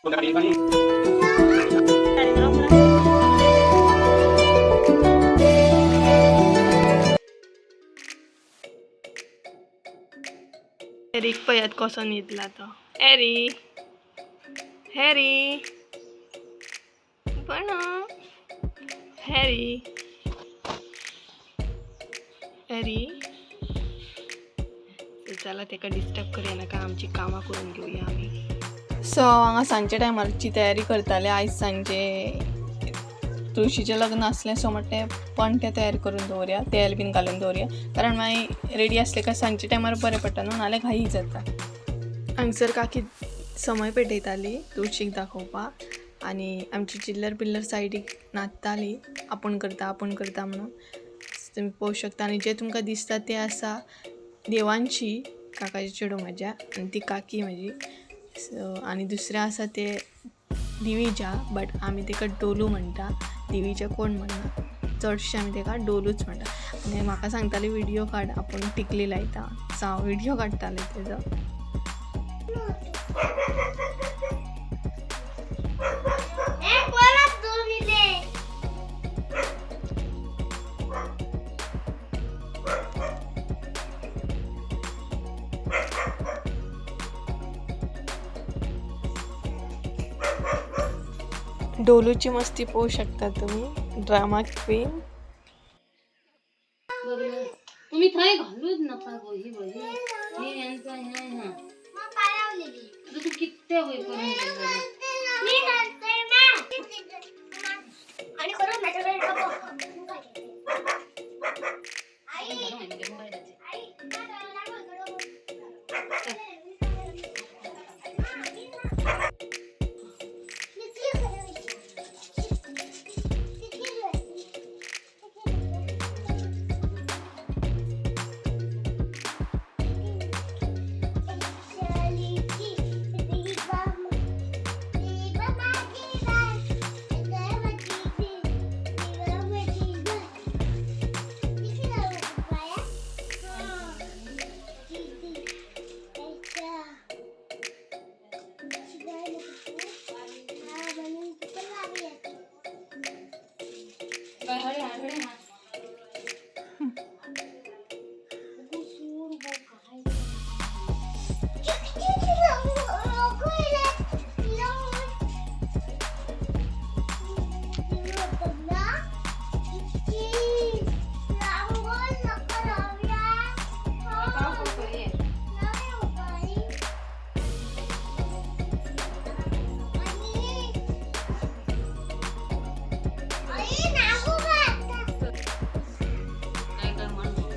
Eric पळयात कसो न्हिदला तो. एरी, हॅरी पण, हॅरी हॅरी. चला तेका डिस्टर्ब करूया नाका, आमची कामां करून घेवया आमी. सो हांगा सांजच्या टायमारची तयारी करताले. आयज सांजे तुळशीचें लग्न आसलें, सो म्हटलें पण तें तयार करून दवरया, तेल बीन घालून दवरया, कारण मागीर रेडी आसलें काय सांजच्या टायमार बरें पडटा न्हू, नाल्यार घाई जाता. हांगसर काकी समय पेटयताली तुळशीक दाखोवपाक आनी आमची चिल्लर बिल्लर सायडीक नाचताली, आपूण करता आपूण करता म्हणून. तुमी पळोवंक शकता. आनी जें तुमकां दिसता तें आसा देवांशी, काकाचें चेडूं म्हाज्या आनी ती काकी म्हाजी. सो आनी दुसरें आसा तें दिवीजा, बट आमी तेका डोलू म्हणटा, दिवीजा कोण म्हणना, चडशें आमी तेका डोलूच म्हणटा. आनी म्हाका सांगताली व्हिडियो काड, आपूण टिकली लायता. सो हांव व्हिडियो काडटालें तेजो. परत दोन इले. डोलूची मस्ती पळोवंक शकता तुमी, ड्रामा क्वीन. बरोबर, तुम्ही थंय घालूच नका गो. ही बघ, ही हे यांचा ह्या ह्या. मग पाळवलेली. आता तू किती वय करून गेलं. मी घालते ना. आणि करून माझ्याकडे डबं. आई, आई,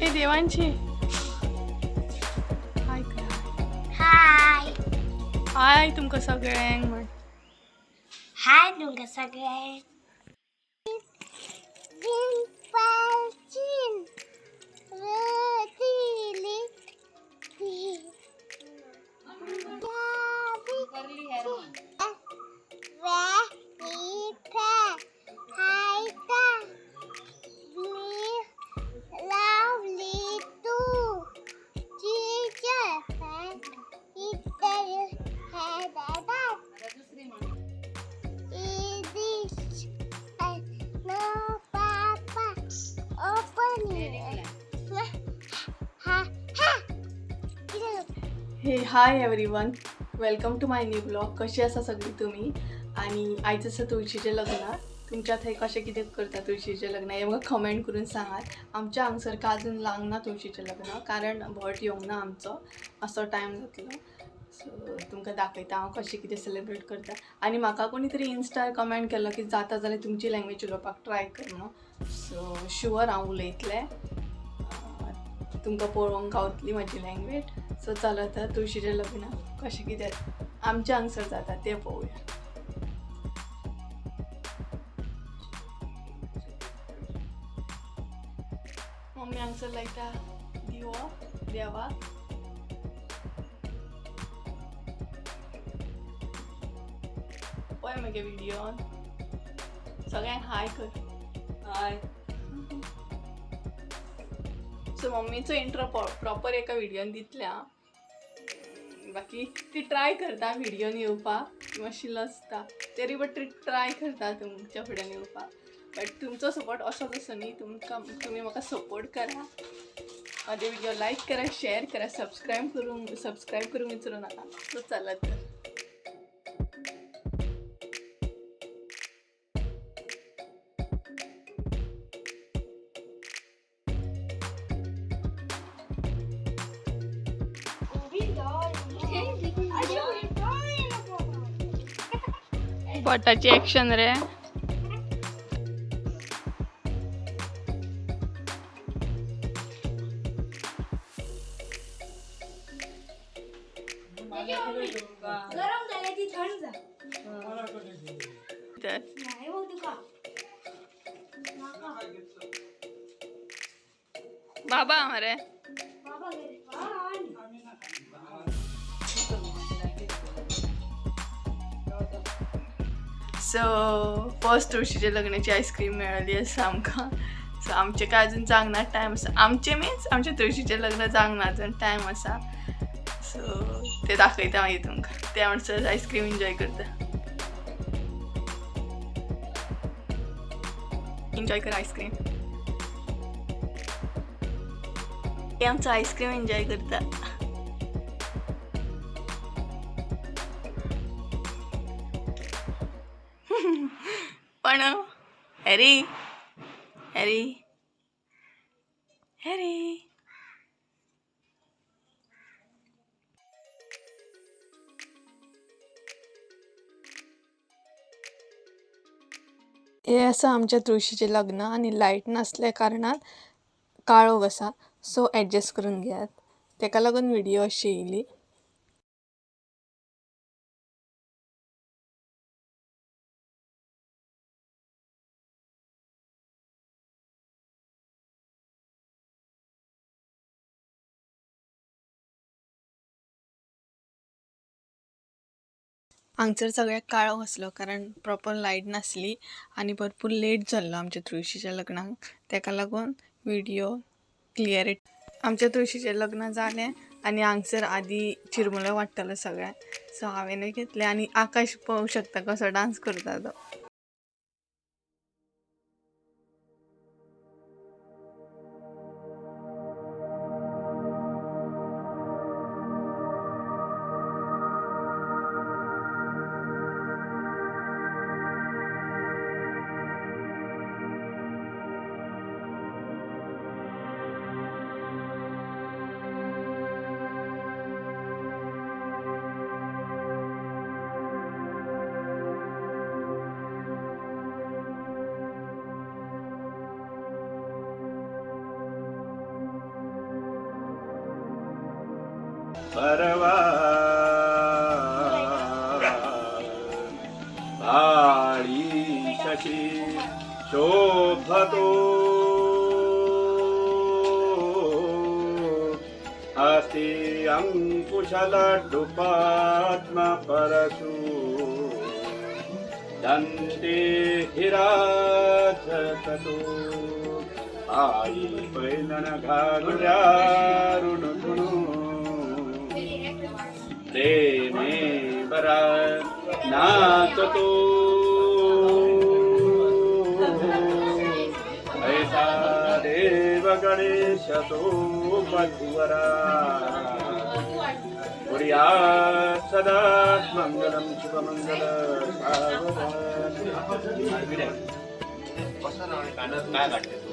ए देवांशी, हाय कर. हाय. हाय तुमकां सगळ्यांक म्हण. हाय तुमकां सगळ्यांक. दुसरी म्हण. No, Papa. Open it. Ha ha. Hey, hi everyone, welcome to my new vlog. कशी आसा सगळी तुमी? आनी आयज आसा तुळशीचें लग्न. तुमच्या थंय कशें कितें करता तुळशीचें लग्न हें म्हाका कमेंट करून सांगात. आमच्या हांगसर काय अजून लागना तुळशीचें लग्न, कारण भट येवंक ना आमचो, मातसो टायम जातलो. सो तुमकां दाखयता हांव कशें कितें सेलिब्रेट करता. आनी म्हाका कोणी तरी इन्स्टार कमेंट केलो की जाता जाल्यार तुमची लँग्वेज उलोवपाक ट्राय कर म्हणून. सो शुअर हांव उलयतलें, तुमकां पळोवंक गावतली म्हाजी लँग्वेज. सो चल आतां तुळशीचें लग्न कशें कितें आमच्या हांगसर जाता तें पळोवया. मम्मी हांगसर लायता दिवो देवाक. पळय मगे व्हिडियोन सगळ्यांक हाय कर. हाय. सो मम्मीचो इंट्रो प्रॉपर एका व्हिडियोन दितले आं. बाकी ती ट्राय करता व्हिडियोन येवपाक. मातशी लजता तरी बट ट्राय करता तुमच्या फुड्यान येवपाक. बट तुमचो सपोर्ट असोच आसा न्ही, तुमकां तुमी म्हाका सपोर्ट करा, म्हाजे व्हिडिओ लायक करा, शेअर करा, सबस्क्रायब करूंक विसरू नाका. सो चलात तर. बोटाची ॲक्शन रे. गरम झाले ती थंड जा. तर नाही हो तुका. बाबा मरे. बाबा घरी. हा. सो फर्स्ट तुळशीच्या लग्नाची आयस्क्रीम मेळ्ळी आसा आमकां. सो आमचें काय अजून जावंक ना, टायम आसा. आमचें मिन्स आमचें तुळशीचें लग्न जावंक ना अजून, टायम आसा. सो ते दाखयता मागीर तुमकां. ते म्हणसर आयस्क्रीम एन्जॉय करता. एन्जॉय करा आयस्क्रीम. ते आमचो आयस्क्रीम एन्जॉय करता. पण हॅरी, हॅरी, हॅरी. हे आसा आमच्या तुळशीचें लग्न आनी लायट नासल्या कारणान काळोख आसा. सो एडजस्ट करून घेयात. तेका लागून व्हिडियो अशी येयली. हांगसर सगळ्याक काळोख आसलो कारण प्रॉपर लायट नासली आनी भरपूर लेट जाल्लो आमच्या तुळशीच्या लग्नाक. तेका लागून व्हिडियो क्लियर. आमच्या तुळशीचें लग्न जालें आनी हांगसर आदी चिरमुले वाडटालो सगळ्यांक. सो हांवेनूय घेतले आनी आकाश पळोवंक शकता कसो डांस करता तो. परवा भाळी शशी शोभतो अस्ति अंकुशलड्डुपात्मपरशु दन्ते हिराजकतो आई पैलण घालुया ऋणुकुणु प्रेमे बरा नाचतो ऐसा देव गणेश तो मधुवरा कुर्या सदा मंगलम शुभमंगल सावधान. काय काढते तू?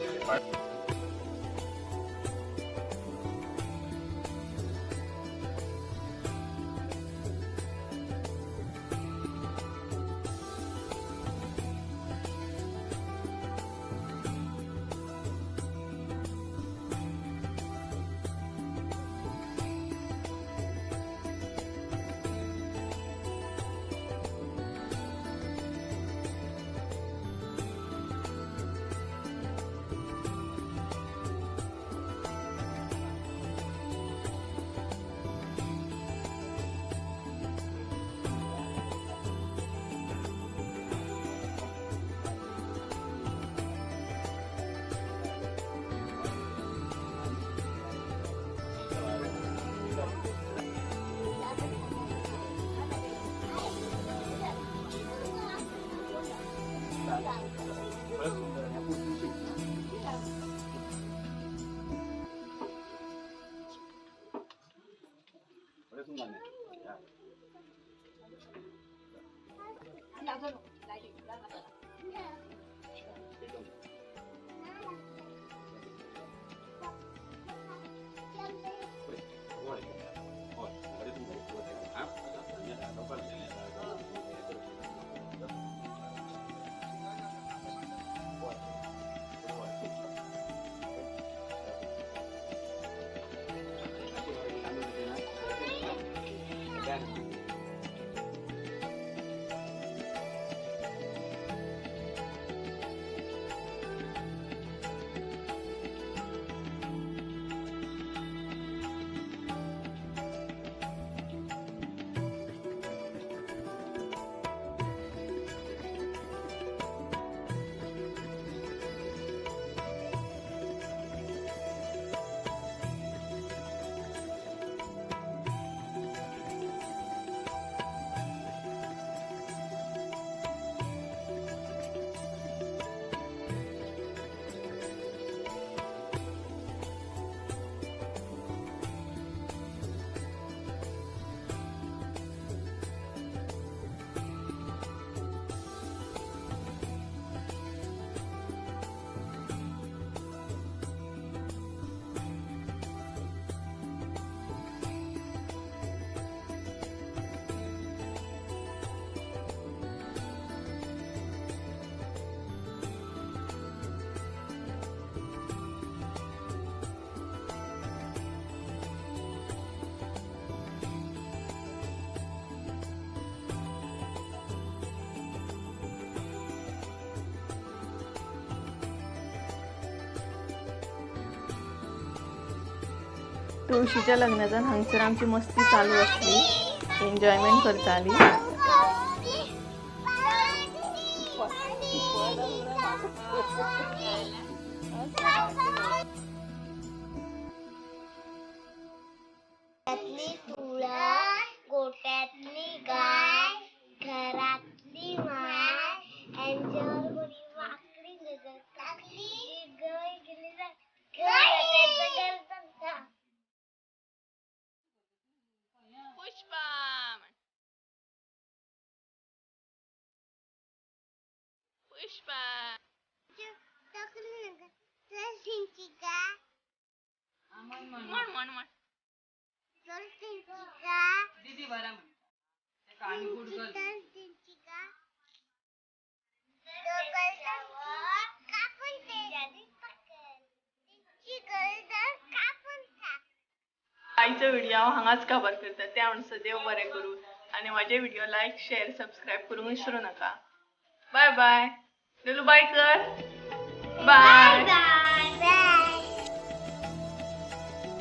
तुळशीच्या लग्नाच्यान हांगसर आमची मस्ती चालू आसली, एन्जॉयमेंट करताली. तुळस, गोट्यातली गाय, घरातली माय, यांच्यावर कोणी वाकडी नजर टाकली, गाय गेली तर गाय त्याचं घर जगतं. पुष्पा, पुष्पा. टाकली नका. तुळशीची गाय, म्हण म्हण म्हण. तुळशीची गाय, दीदी बरा म्हणता आम्ही गुड गर्ल. तुळशीची गाय. तो गर्दन कापून दे. तिची गर्दन कापून टाक. आयचो व्हिडिओ हांव हांगाच काबार करता. त्या म्हणसर देव बरें करूं आनी म्हाजे व्हिडिओ लायक, शेअर, सबस्क्रायब करूंक विसरूं नाका. बाय बाय. लुलू, बाय कर. बाय. बाय.